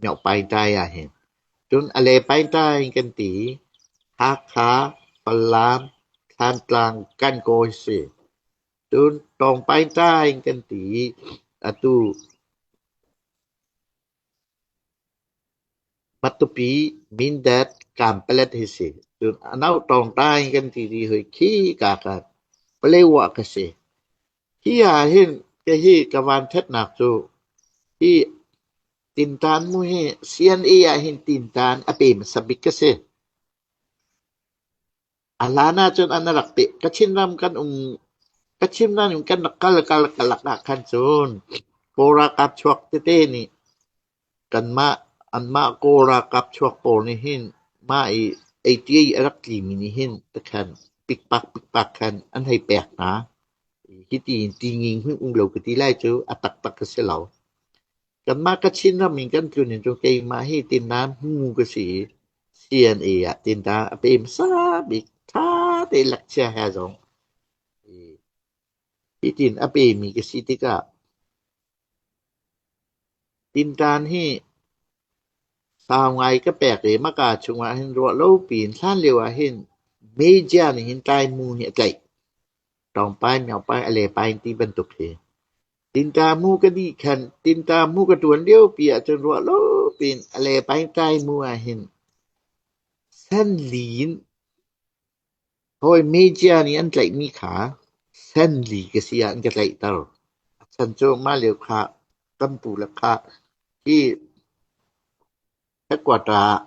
Myohpaingtai ah hin. Cun a le paingtai kan ti i Hakha, Falam, Thlantlang, Kankaw hi si. Cun Tawngpaingtai kan ti i atu Matupi, Mindat, Kanpalet hi si. Cun a no Tawngtai kan ti ti hoi khi ka khan Palewa ka si. Hi ah hin hihi ka vanthatnak cu hi tintan mu hi CNA ah hin tintan a pe hmasa bik ka si. A hlan ahcun an rak pe. Kachin ram kan um Kachin ram in kan rak kal kal kalak ah khan cun Kawl ralkap chuak tete nih kanmah anmah Kawl ralkap chuak pawl nih hin mah i eiṭi a rak tlimi nih hin tikhan pikpak pikpak khan an hei pek hna. Hiti in ti nging hmanh um lo ka ti lai cu a taktak ka si lo. Kanmah Kachin ram in kan tlun in cun keimah hi tinnan hmu ka si i CNA ah tinta a pe hmasa bik ṭha tein lakchia he zong hitin a pemi ka si tikah tinṭan hi sau ngai ka pek i maka chungah hin ruah lo piin hlan lio ah hin media nih hin tlaimu hi a tlaih. Ṭawngpai, miaupai, a lepai ti bantuk hi. Tinta mu ka dih khan tinta mu ka ṭuan liopi ahcun ruah lo piin a lepai tlaimu ah hin sanli in hawi media nih an tlaihmi kha sanli ka si ah an ka tlaihter. A chan cu mah lio kha kan pu le kha hi Headquarter ah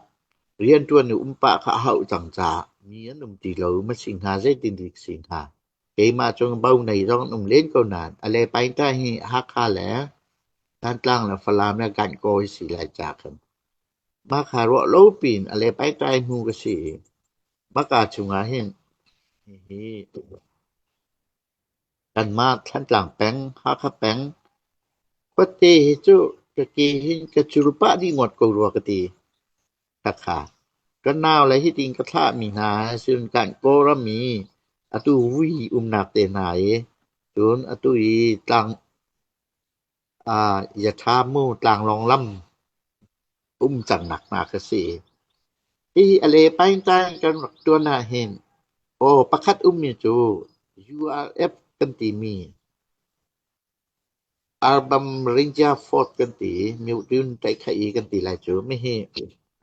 rianṭuan i um pah kha a hauh cang caah mi an um ti lo. Ma si hnga zeitin dik si hnga. Keimah cu bo nei zong an um len ko nain a le paingta hi Hakha le Thantlang le Falam le Gankaw hi si lai ca khan. Mah kha ruah lo piin a le paingtai hnu ka si i maka chungah hin hihi Kanmah Thantlang peng, Hakha peng, khuate hi cu ka ke hin ka cul pah dih ngawt ko rua ka ti. Khakha. Ka nau le hitin ka thlahmi hna cun kan Kawlram i atu vui umnak te hna i cun atu i tlang Yatha mu tlanglawng lam um cangnak hna kha si. Hihi a le paingtaing kan rak ṭuan ahhin aw pakhat ummi cu URF kan timi Arbam Ranger Force kan ti i Myoṭun Tlaihkhai kan ti lai cu. Mihi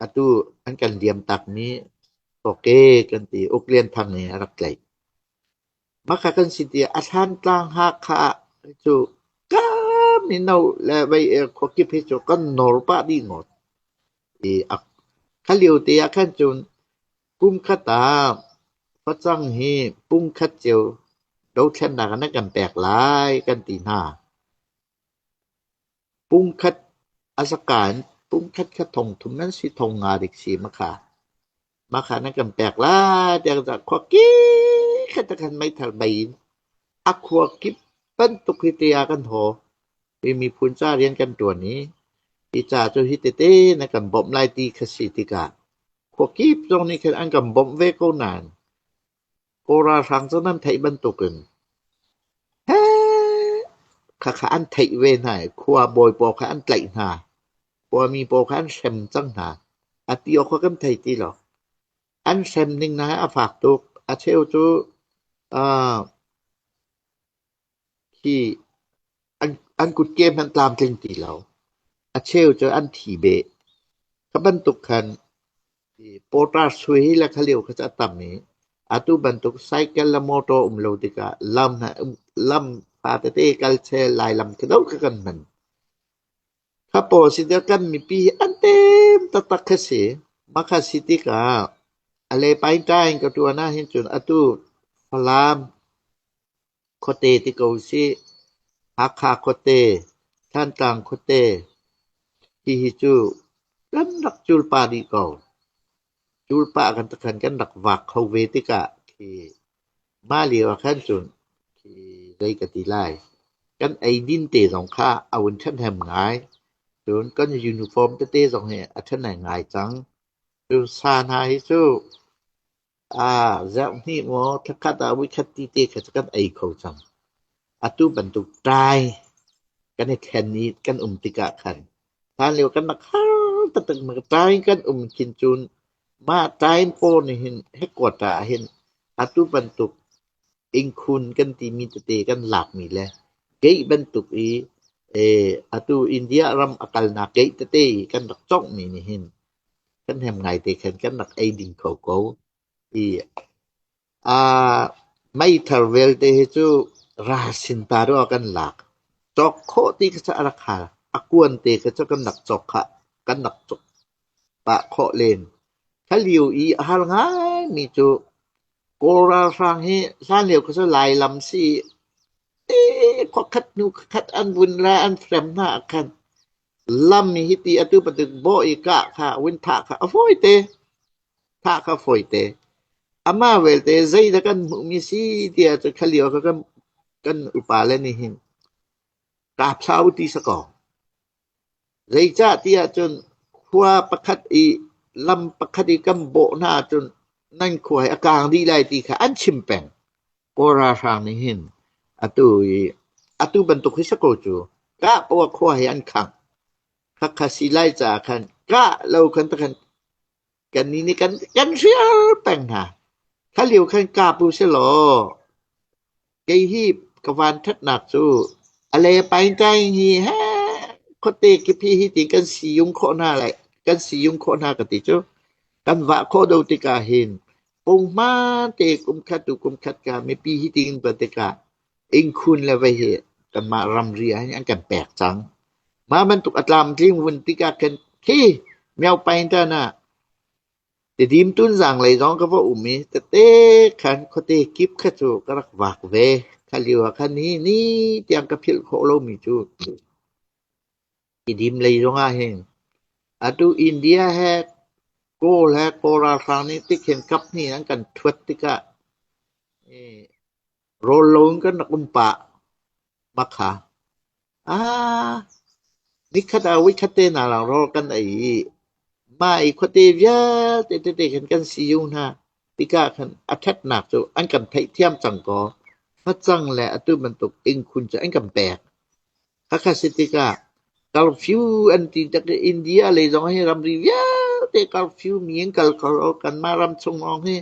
atu an kan liam takmi Tawke kan ti Uk Lian Thang nih a rak tlaih. Mah kan si tiah a Thlantlang Hakha cu ka mino le vei khuakip hi cu kan nawr pah dih ngawt. I kha lio te ah khan cun kum khat ah facang hi pung khat cio dothlennak ah na kan pek lai kan ti hna. Pung khat a zaka in pung khat kha thong thum nan si thong nga dik si makha. Makha nan kan pek lai tiah kan khua kip khat meithal mei in a khua kip bantuk hi te ah kan haw. Hi miphun ca rian kan ṭuan i hi ca cu hi tete na kan bawmh lai ti kha si tikah khua kip zong nih khin an kan bawmh ve ko nain Kawl ralhrang cu nan theih bantukin khakha an theih ve hna i khua bawi pawl kha an tlaih hna. Khuami pawl kha an hrem cang hna. A ti awk kha kan thei ti lo. An hrem ning hna hi a fak tuk. A cheu cu uh, Hi an kutke hmanh tlamtling ti lo. A cheu cu an thi beh. Kha bantuk khan porter sui le kha lio kha cu a tam i atu bantuk cycle le motor um lo tikah lam fa tete kal chel Lailam khi do kha kan hman. Kha pawl si deuh kan mipi hi an tem taktak kha si. Mah kha si tikah a le paingtaing ka ṭuan ahhin cun atu Falam Khuate ti ko usih. Hakha khuate, Thantlang khuate, hihi cu kan rak culpa dih ko. Culpa kan takhan kan rak vak kho ve tikah khi mah lio ah khan cun khi zei ka ti lai, kan eidin te zong kha a vun ṭhahnem ngai. Cun kan uniform tete zong hi a ṭhahnem ngai cang. Cun sa hna hi cu Zarhhnih maw thlakhat ah voikhat ti te kha cu kan ei kho cang. Atu bantuk ṭai kan i thlen i kan um tikah khan hlanlio kan rak har taktak tlai kan um khin cun mah time pawl nih hin headquarter ah hin atu bantuk innkhun kan timi tete kan lakmi le gate bantuk i atu India ram a kalnak gate tete i kan rak conghmi nih hin kan hem ngaite khan kan rak ei ding kho ko. I meithal vialte hi cu ralsin pa rua kan lak. Cawk khawh ti kha cu a rak har. A kuan te kha cu kan rak cawk khah. Kan rak cawk pah khawh len. Kha lio i a har ngaimi cu Kawl ralhrang hi hlanlio kha cu Lailam si i khuakhat hnu khuakhat an vun le an hrem hna ah khan lam i hiti atu bantuk bawh i kah kha vun thah kha a fawite. Thah kha fawite. Amah belte zeidah kan hmuhmi si tiah cu kha lio kha kan, kan upa le nih hin kap hlah u ti si kaw. Zeicah tiah cun khua pakhat i lam pakhat i kan bawh hna ahcun nan khua hi a kaang dih lai ti kha an chim peng. Kawl ralhrang nih hin atu i atu bantuk hi si ko cu kah poah khua hi an khangh. Khakha si lai caah khan kah lo khan takhan Kannih nih kan kan hrial peng hna. Kha lio khan kap u silaw kei hi ka vanṭhatnak cu a le paintai hi he khuate kip hi hi ti kan siyung khawh hna lai kan siyung khawh hna ka ti cu kan vah khawh do tikah hin punghman te kum khat tu kum khat ka mipi hi tiin pa tikah ingkhun le vei hi kanmah ramri ah hin an kan pek cang. Mah bantuk a tlamtling vun tikah khan khi myo pain ta na Tidim Tunzang lei zong ka va um i tete khan khuate kip kha cu ka rak vak ve. Kha lio ah khan hi ni tiang ka philh khawh lomi cu Tidim lei zong ah hin atu India he Kawl he Kawl ralhrang nih tikhin kap hnih an kan thuat tikah rawl lo in kan rak um pah. Makha. Ah, nikhat ah voikhat te hna lang rawl kan ei i mah i khuate vialte tete khan kan siu hna tikah khan a ṭhatnak cu an kan theihthiam cang kaw facang le atu bantuk innkhun cu an kan pek. Khakha si tikah curfew an ti tak i India lei zong hi ramri vialte curfew mi in kal kho lo kanmah ram chung lawng hi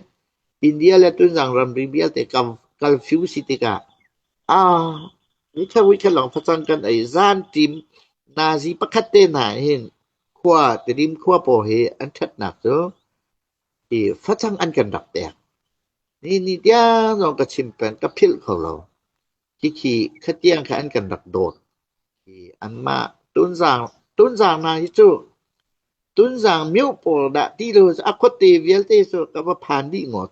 India le Tunzang ramri vialte curfew si tikah ah Nikhat voikhat lawng facang kan ei. Zanṭim nazi pakhat te hna hin khua Tedim khua pawl hi an ṭhatnak cu hi facang an kan rak pek. Ni ni tiang zong ka chim peng ka philh kho lo. Khikhi khatiang kha an kan rak dawt. Hi anmah Tunzang Tunzang hna hi cu Tunzang myo pawl dah ti lo a khuate vialte cu ka va phan dih ngawt.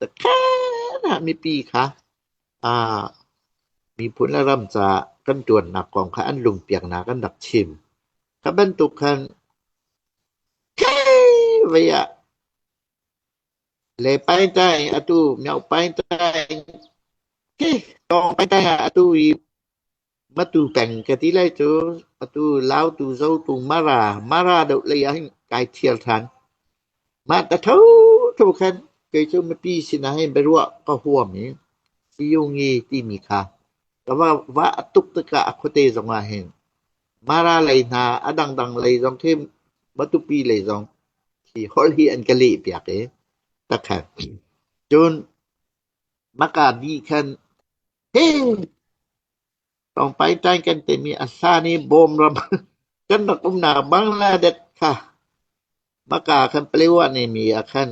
Takhan ah mipi kha ah miphun le ram caah kan ṭuannak kong kha an lungpiaknak an rak chim. Kha bantuk khan vei ah le paintai atu mioh paintai khi tawng paintai ah atu i Matu peng ka ti lai cu atu Lautu Zotu Mara Mara deuh lei ah hin kai ṭhial ṭhan. Mah ta thotho khan kei cu mipi sinah hin biaruah ka huam i Siyungi timi kha ka va vah tuk tikah a khuate zongah hin Mara lei hna a dangdang lei zong khi Matupi lei zong khi holh hi an ka leh piak i takhan. Cun maka dih khan Tawngpaitai kan timi a hlan i Bawmram kan rak umnak Bangladesh kha maka khan Palewa nimi ah khan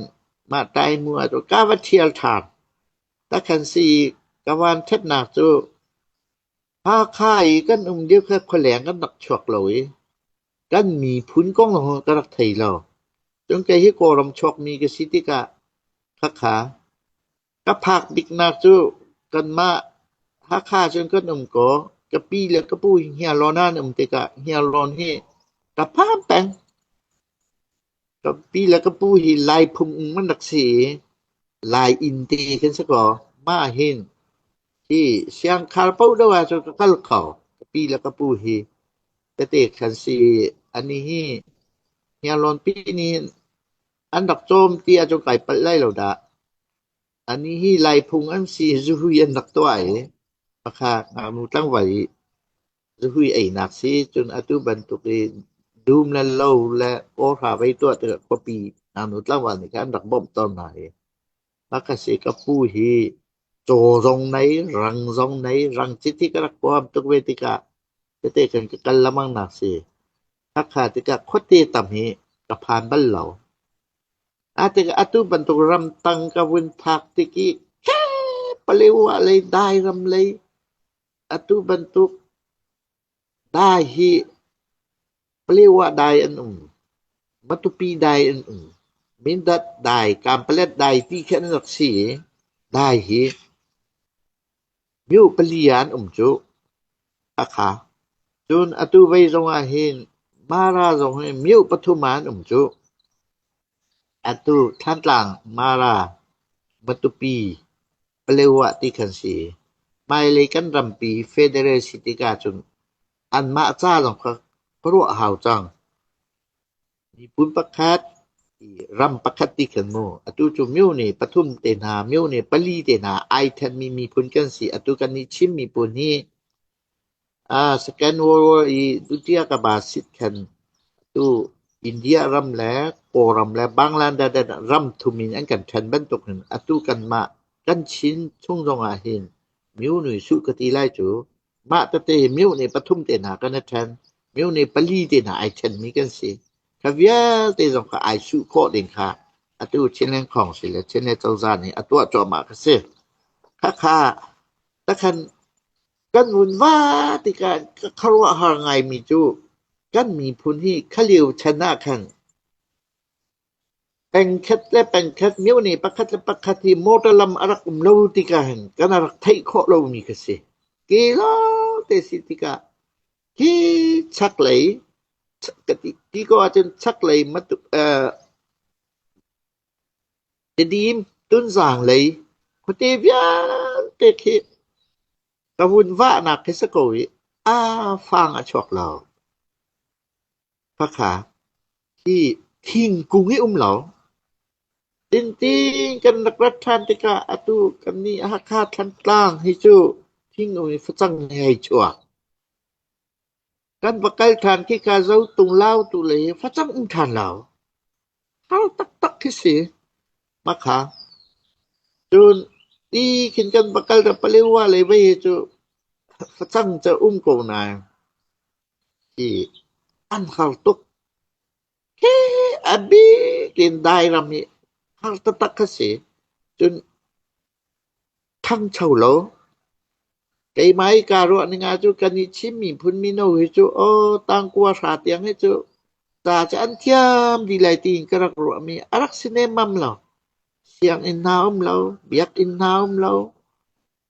mah taimu ah cu ka va ṭhial ṭhan. Takhan si ka van ṭhatnak cu Hakha i kan um lio kha khualeng kan rak chuak lo i kan miphun kong zong ka rak thei lo. Cun kei hi Kawlram chuakmi ka si tikah khakha Ka phak biknak cu kanmah Hakha cun kan um kaw ka pi le ka pu hi Hniarlawn ah an um tikah Hniarlawn hi ka phan peng. Ka pi le ka pu hi Lai phung um an rak si i Lai inn te kan si kaw mah hin hi Siangkhar paoh deuh ahcun ka kal kho. Ka pi le ka pu hi tete kan si i anih hi Hniarlawn pi nih hin An rak cawm ti ahcun kai palh lai lo dah. Anih hi Laiphung an si i zuhui an rak tuah i pakha ngaknu tlangval i zuhui einak si. Cun atu bantuk i Dum le lo le kawhra vei tuah tikah khuapi ngaknu tlangval nih khan an rak bawmh tawn hna i mah si ka pu hi caw zong nei, rang zong nei, rang cit hi ka rak huam tuk ve tikah tete kan ka kal lengmang nak si. Hakha tikah khuate tam hi ka phan bal lo. A tikah atu bantuk ramtang ka vun phak tik i Palewa lei Dairam lei atu bantuk dai hi Palewa dai an um, Matupi dai an um, Mindat dai, Kanpalet dai ti khi an rak si i dai hi myo pali ah an um cu. Hakha. Cun atu vei zong ah hin Mara zong hi myo pathum ah an um cu. Atu Thantlang, Mara, Matupi, Palewa ti khan si. Hmailei kan rampi federal si tikah cun anmah ca zong kha ka ruah a hau cang. Miphun pakhat, ram pakhat ti khan mu. Atu cu myo nih pathum te hna, myo nih pali te hna ai thenmi miphun kan si. Atu kan nih Chin miphun hi Second World War i Dutiya Kaba sit khan atu India ram le Kawlram le Bangladesh ram thum in an kan ṭhen bantuk in atu kanmah kan Chin chung zongah hin myo nih suh ka ti lai cu. Mah tete hi myo nih pathum te hna kan i ṭhen. Myo nih pali te hna ai ṭhenmi kan si. Kha vialte zong kha ai suh khawh ding kha atu Chinland Council le Chinland cozah nih a tuah cuahmah kha si. Khakha takhan kan vun va tikah ka khuaruahhar ngaimi cu kan miphun hi khalio chan ah khan pengkhat le pengkhat myo nih pakhat le pakhat hi motor lam a rak um lo tikah hin kan rak theih khawh lomi kha si. Ke lawngte si tikah hi chaklei ti ko ahcun chaklei Tedim Tunzang lei khuate vialte khi ka vun vahnak khi si ko i aa fang a chuak lo. Khakha hi thingkung hi um lo. Tintin kan rak rat ṭhan tikah atu kannih Hakha Thantlang hi cu thingkung i facang hi hei chuak. Kan va kal ṭhan khika Zotung Lautu lei hi facang um ṭhan lo. Har taktak khi si. Makha. Cun ti khin kan va kal Palewa lei vei hi cu facang cu um ko nain hi an har tuk. Hi a bik in Dairam hi har taktak kha si. Cun ṭhangcho lo. Keimah i kaa ruah ning ah cu kan i Chin miphun mino hi cu aw tangkua hra tiang hi cu ca cu an thiam dih lai tiin ka rak ruahmi a rak si nemmam lo. Sianginn hna um lo, biakinn hna um lo.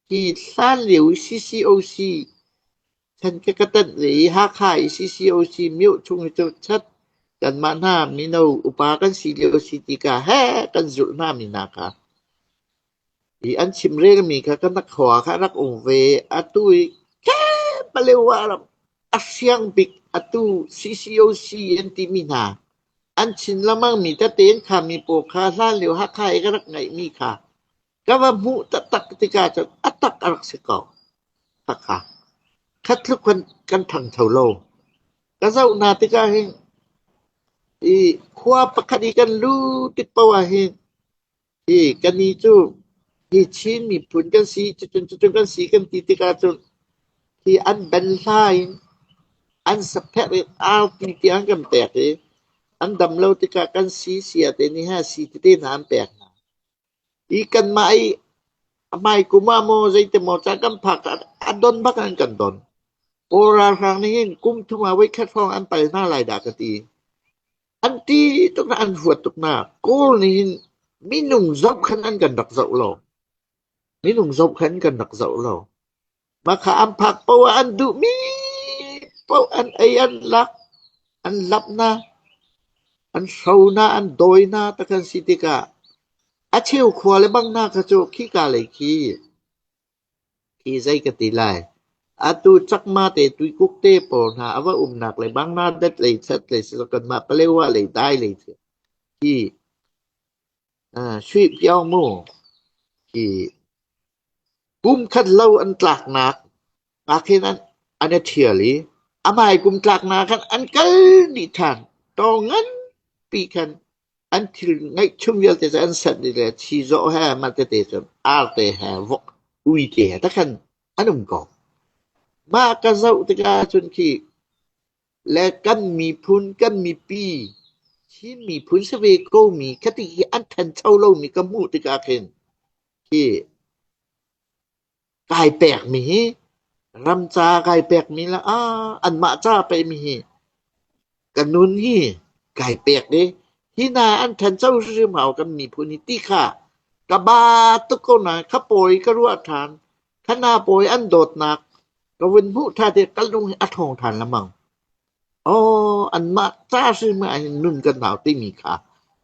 Hi hlanlio i CCOC chan ka ka tanh ve i Hakha i CCOC mioh chung hi cu chat kanmah hna mino upa kan si lio si tikah he kan zulh hna mi hna kha. Hi an chimrelmi kha kan khua kha rak um ve. Atu i Palewa ram a siang bik atu CCOC an timi hna an chin lengmangmi tete an khami pawl kha hlanlio Hakha i ka rak ngeihmi kha ka va hmuh taktak tikah cun a tak a rak si ko. Hakha khat tluk kan kan ṭhangcho lo. Ka zoh hna tikah hin i khua pakhat i kan luh tik paoh ah hin Hi kannih cu hi Chin miphun kan si, cucun cucun kan si kan ti tikah cun hi an banhla in an sapherh in arti tiang kan pek i an dam lo tikah kan si sia te nih ha si tete hna an pek hna. Hi kanmah i a hmai kum ah maw zeiti maw caan kan phak ah a don bak an kan don. Kawl ralhrang nih hin kum thum ah voikhat hrawng an pal hna lai dah ka ti. An ti tuk na an huat tuk na Kawl nih hin minung zoh khan an kan rak zoh lo. Minung zoh khan kan rak zoh lo. Mah kha an phak paoh ah an duhmi paoh an ei an lak, an lap na, an hro na, an dawi na ta kan si tikah a cheu khua le bang hna kha cu khika lei khi Hi zei ka ti lai. Atu Chakma te Tuikuk te pawl hna a va umnak le Bangladesh lei chat lei siseh kanmah Palewa lei dai lei hi Sui Pio mu hi kum khat lo an tlaknak ngakhin an an i ṭhial i A hmai kum tlaknak ah khan an kal dih ṭhan. Taw nganpi khan an thil ngeihchun vialte cu an sanh dih le chizawh he mah tete cun arte he vok uite he takhan an um ko. Mah ka zoh tikah cun khi le kan miphun kan mipi Chin miphun si ve komi khati hi an ṭhancho lomi ka hmuh tikah khin khi kai pekmi hi ram ca kai pekmi le ah anmah ca peimi hi ka nun hi kai pek i hi hna an ṭhancho hrimhrim hau kan miphun hi ti kha ka ba tuk ko nain kha pawi ka ruah ṭhan. Kha hna pawi an dawtnak ka vun hmuh ṭhan i ka lung hi a ṭhawng ṭhan lengmang. Aw, anmah ca hrim ah hin nun kan hau timi kha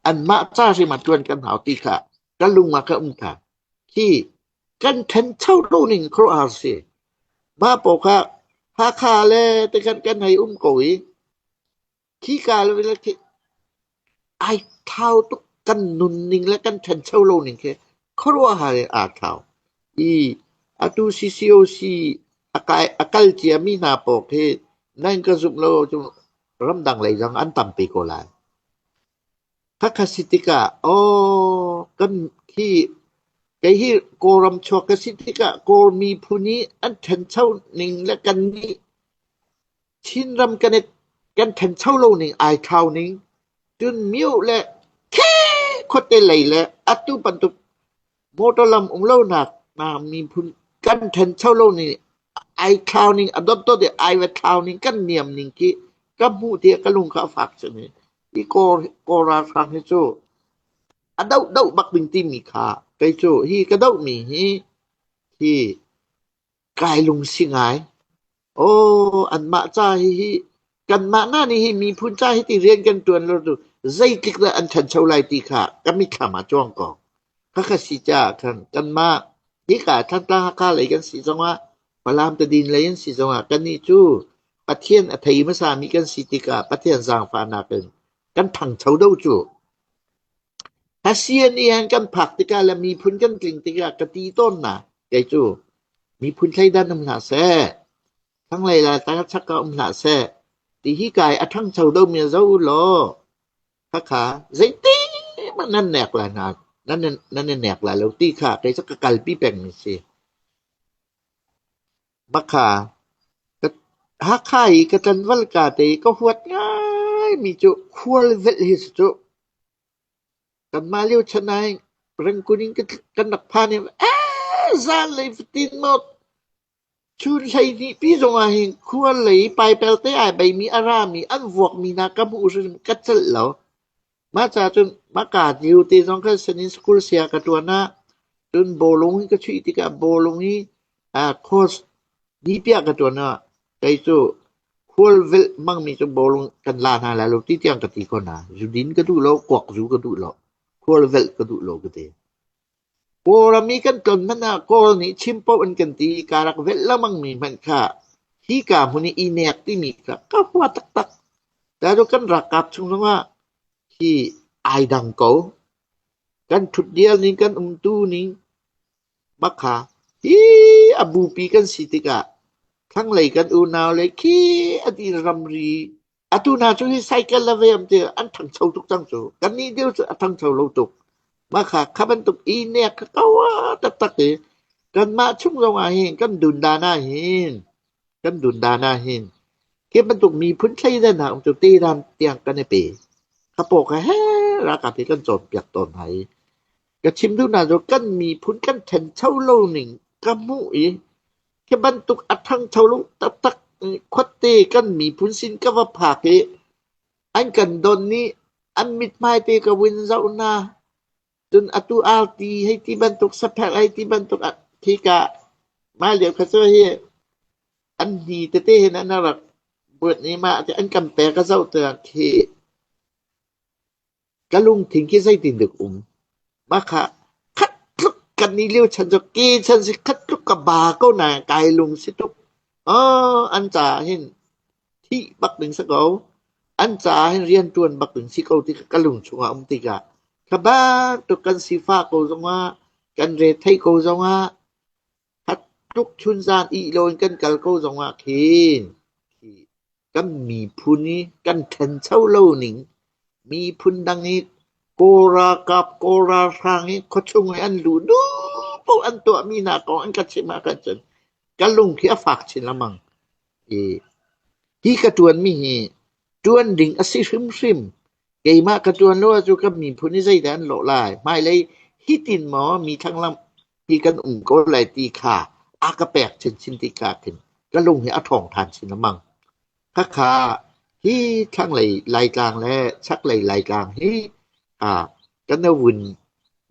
anmah ca hrim ah ṭuan kan hau ti kha ka lung ah ka um ṭhan. Khi kan ṭhancho lo ning khuaruahhar si. Mah pawl kha Hakha le tikhan kan hei um ko i khika le khi ai thau tuk kan nunning le kan ṭhancho lo ning khi khuaruahhar in aa thlau. I atu CCOC a kai a kal ciami hna pawl khi nan ka zumh lo ahcun ramdang lei zong an tampi ko lai. Khakha si tikah aw kan hi kei hi Kawlram chuak ka si tikah Kawl miphun i an ṭhancho ning le kannih Chinram kan i kan ṭhancho lo ning ai thlau ning cun myo le khe khuate lei le atu bantuk Motor lam um lonak hna miphun kan ṭhancho lo ning ai thlau ning a dotdot i ai va thlau ning kan niam ning khi ka hmuh tiah ka lung kha a fak cun hi hi Kawl Kawl ralhrang hi cu a doh doh bak ding timi kha kei cu hi ka dohmi hi hi kai lungsi ngai. Aw, anmah ca hihi kanmah hna nih hi miphun ca hi ti rian kan ṭuan lo cu zeitluk dah an ṭhancho lai ti kha ka mitthlam ah cuang ko. Khakha si caah khan kanmah hika Thantlang Hakha lei kan si zongah Falam Tadin lei an si zongah kannih cu Pathian a thei hmasami kan si tikah Pathian zaangfahnak in kan ṭhangcho do cu. ASEAN i han kan phak tikah le miphun kan tling tikah ka ti tawn hna. Kei cu miphun thleidan um hlah seh, thlanglei le chak ah um hlah seh, ti hi kai a ṭhangcho domi zo u law khakha zeiti hmanh nan nek lai hna, nan nan i nek lai lo ti kha kei cu ka kalpi pengmi si. Makha Hakha i ka ṭanval ka te i ka huat ngaimi cu khual velh hi si cu. Kanmah lio chan ah hin Rangoon in kan rak phan i ee zanlei fatin maw chun 12 pi zong ah hin khual lei paipel te ai beimi a rami an vuakmi hna ka hmuh hrim ka celh lo. Mah caah cun maka lio te zong khan Sanin School sia ka ṭuan ah cun bawlung hi ka chuih tikah bawlung hi course nipiah ka ṭuan ah kei cu khual velh hmangmi cu bawlung kan la hna lai lo ti tiang ka ti ko hna. Zudin ka duh lo, kuak zu ka duh lo, khual velh ka duh lo ka ti. Kawlram i kan tlon hmanh ah Kawl nih chim paoh an kan ti i kaa rak velh lengmangmi hmanh kha hika hmun i i nek timi kha ka hua taktak. Cu kan ralkap chung zongah hi ai dang ko. Kan ṭhutdial ning, kan umtu ning, Makha hi a bupi kan si tikah thlanglei kan unau le khi a ti ramri atu hna cu hi cycle le vem ti an ṭhangcho tuk cang cu. Kannih deuh cu a ṭhangcho lo tuk. Makha kha bantuk i nek kha kaua taktak i kanmah chung zong ah hin kan dundan ah hin kan dundan ah hin khi bantuk miphun thleidannak cu tedan tiang kan i pe. Kha paw kha he ralkap hi kan cawnpiak tawn hna i Ka chim duhnak cu kan miphun kan ṭhancho lo ning ka hmuh i khi bantuk a ṭhangcho lo taktak khuate kan miphun sin ka va phak i an kan don i an mithmai te ka vun zoh hna. Cun atu arti hei ti bantuk sapherh hei ti bantuk khika mah lio kha cu hi an hni tete hin an rak buat i mah ti an kan pek ka zoh tikah khi Ka lungthin khi zeitindah um? Mah kha khat tluk kan nih lio chan cu ke chan si khat tluk ka ba ko nain kai lung si tuk. Aw, an caah hin thih bak ding si ko. An caah hin rianṭuan bak ding si ko ti ka lung chungah um tikah kha bantuk kan sifah ko zongah kan rethei ko zongah khat tluk chunzan ih loin kan kal ko zongah khin. Kan miphun i kan ṭhancho lo ning, miphun dang i Kawl ralkap, Kawl ralhrang i khuachung i an luh duh paoh an tuahmi hna kong an ka chimh ahkhan cun ka lung khi a fak chin lengmang. I hi ka ṭuanmi hi ṭuan ding a si hrimhrim. Keimah ka ṭuan lo ahcun kan miphun hi zeidah an lawh lai? Hmailei hitin maw mi thlanglamh hi kan um ko lai ti kha a ka pek chinchin tikah khin ka lung hi a ṭhawng ṭhan chin lengmang. Khakha hi thlanglei Laitlang le chaklei Laitlang hi kan i vun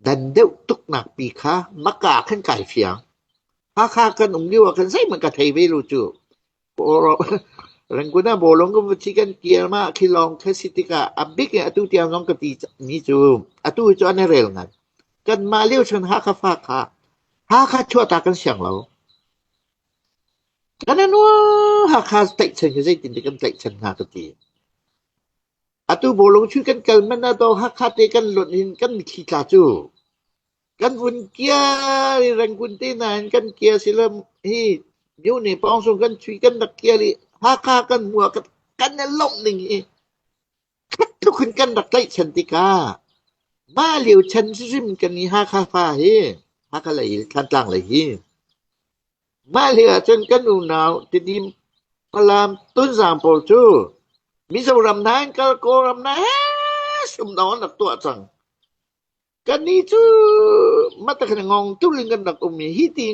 dan deuh tuknak pi kha maka khan kai fiang. Hakha kan um lio ah khan zeihmanh ka thei ve lo cu. Rangoon ah bawlung kan va thi kan kir ma khi lawng kha si tikah a bik in atu tiang zong ka ti mi cu atu cu an i rel ngai. Kanmah lio chun Hakha fa kha Hakha chuahta kan siang lo. Kan anua Hakha tlaihchan khi zeitin dah kan tlaihchan hnga ka ti. Atu bawlung chuih kan kal man ah to Hakha te kan lonh hin kan mitthli tla cu. Kan vun kiar i Rangoon te nain kan kia silo hi Myone pawng kan chui kan rak kial i Hakha kan hmu ah kan i lawmh ning hi khat tluk in kan rak tlaihchan tikah mah lio chan hrim kan i Hakha fa hi Hakha lei Thantlang lei hi mah lio ahcun kan unau Tidim Falam Tunzang pawl cu Mizoram hna in kal Kawlram hna he sumdawng an rak tuah cang. Kannih cu matakhan ngong tul in kan rak um i hi ti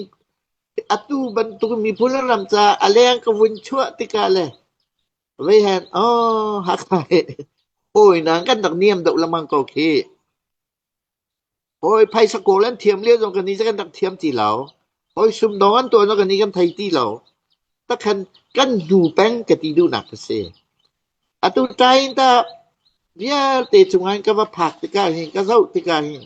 atu bantuk miphun le ram caah a leng ka vun chuah tikah le vei hen oh Hakha hi hawi nang kan rak niam deuh lengmang ko khi. Hawi phaisa kawl an thiam lio zong kannih cu kan rak thiam ti lo. Hawi sumdawng an tuah zong kannih kan thei ti lo. Takhan kan hnu peng ka ti duhnak a si. Atu tain ta vialte cungah ka va phak tikah hin ka zoh tikah hin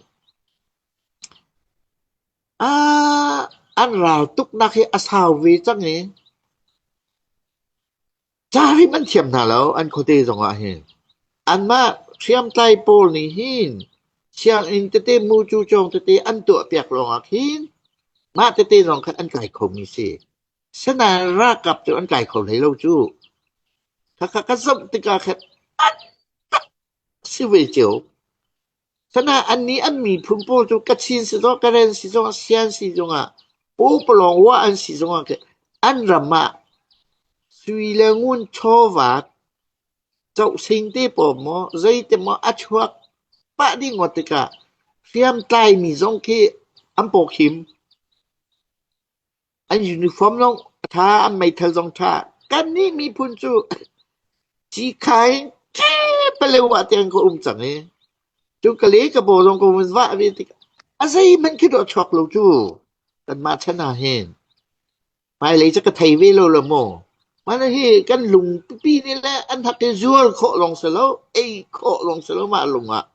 ah an ral tuknak hi a sau ve cang i ca hrim an thiam hna lo an khuate zongah hin. Anmah hriamtlai pawl nih hin sianginn tete mucu cawng tete an tuahpiak lawngah khin mah tete zong khan an kai khomi si. Sinain ralkap cu an kai kho hlei lo cu. Khakha ka zoh tikah khan an tak si ve cio. Sinain annih an miphun pawl cu Kachin si zong, Karen si zong, Sian si zongah, Pawpalawng Wa an si zongah khin an ram ah sui le ngun chawva cohsing te pawl maw zeite maw a chuak pah dih ngawt tikah hriamtlaimi zong khi an pawkhim. An uniform zong a ṭha, an meithal zong ṭha. Kannih miphun cu cikhai Paletwa tiang ka um cang i cu ka le ka baw zong ka vun vah ve tikah a zeihmanh khi dawh chuak lo cu kanmah chan ah hin hmailei cu ka thei ve lo lo maw. Mah hi kan lung pipi nih le an hak i zuar khawh lawng si lo, ei khawh lawng si lo mah lung ah.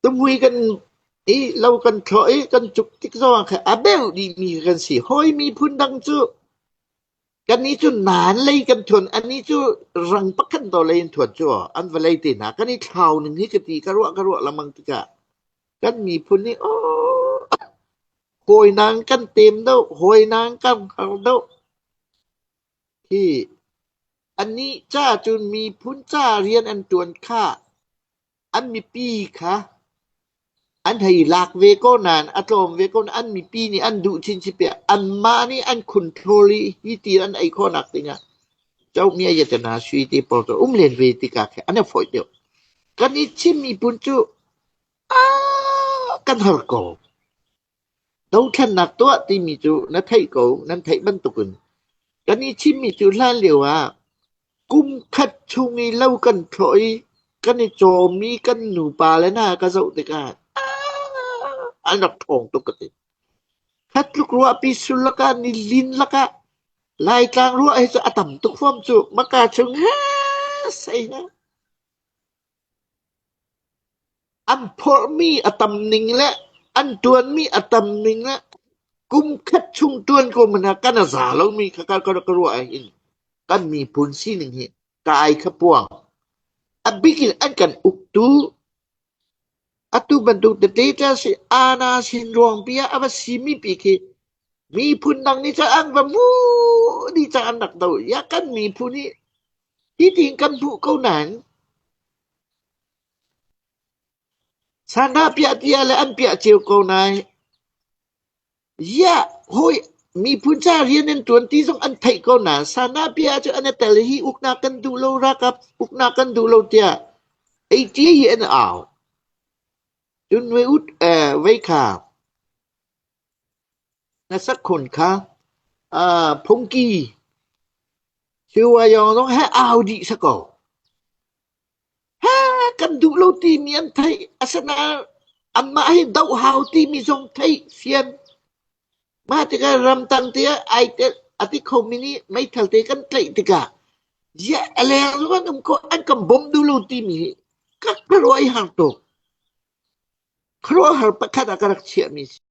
Tumui kan i lo kan thlawh i kan cuk tik zongah khan a beuh dihmi kan si. Hawi miphun dang cu kannih cu naan lei kan thuan, annih cu rang pakhat do lei in thuan cu an vawlei te hna kan i thlau ning hi ka ti ka ruah ka ruah lengmang tikah kan miphun nih aw hawi nang kan tem deuh, hawi nang kan har deuh. Hi annih ca cun miphun ca rian an ṭuan kha an mipi kha an hei lak ve ko nain a tlawm ve ko nain an mipi nih an duh chinchin piah anmah nih an control i hi ti an ei khawhnak dingah Cohmia yatana sui te pawl cu um len ve tikah khin an i fawih deuh. Kan i Chin miphun cu kan har ko. Dothlennak tuah timi cu na theih ko, nan theih bantukin kan i chimmi cu hlan lio ah kum khat chung i lo kan thlawh i kan i cawmmi kan nupa le hna ka zoh tikah an rak ṭhawng tuk ka ti. Khat tluk ruahpi sul lakah nilin lakah Laitlang ruah hi cu a tam tuk huam cu maka chung he sei na. An phorhmi a tam ning le an ṭuanmi a tam ning le kum khat chung ṭuan ko hmanh ah kan a za lomi kha ka ka ruah ahhin kan miphun sining hi ka ai kha puang. A bik in an kan uktu atu bantuk tete si ana sin ruangpi ah a va simi pi khi Miphun dang nih cun an va hmuh dih cang an rak doh. Ya kan miphun hi hitin kan hmuh ko nain Sandah piah tiah le an piah cio ko nain Ziah hawi miphun ca rian an ṭuan ti zong an theih ko nain Sanapia cu an i tel hi uknak kan duh lo ralkap uknak kan duh lo tiah eiṭi hi an au. Cun vei ut vei kha na sakhun kha phungki Siwayong zong he au dih si ko. Kan duh lo timi an theih asinain anmah hi doh hau timi zong theih fian. Mah tikah ramtang tiah ai tel a ti khomi nih meithal te kan tlaih tikah ziah a leng zong an um ko an kan bawmh duh lo timi hi ka khuaruah i har tuk. Khuaruahhar pakhat ah ka rak chiahmi si.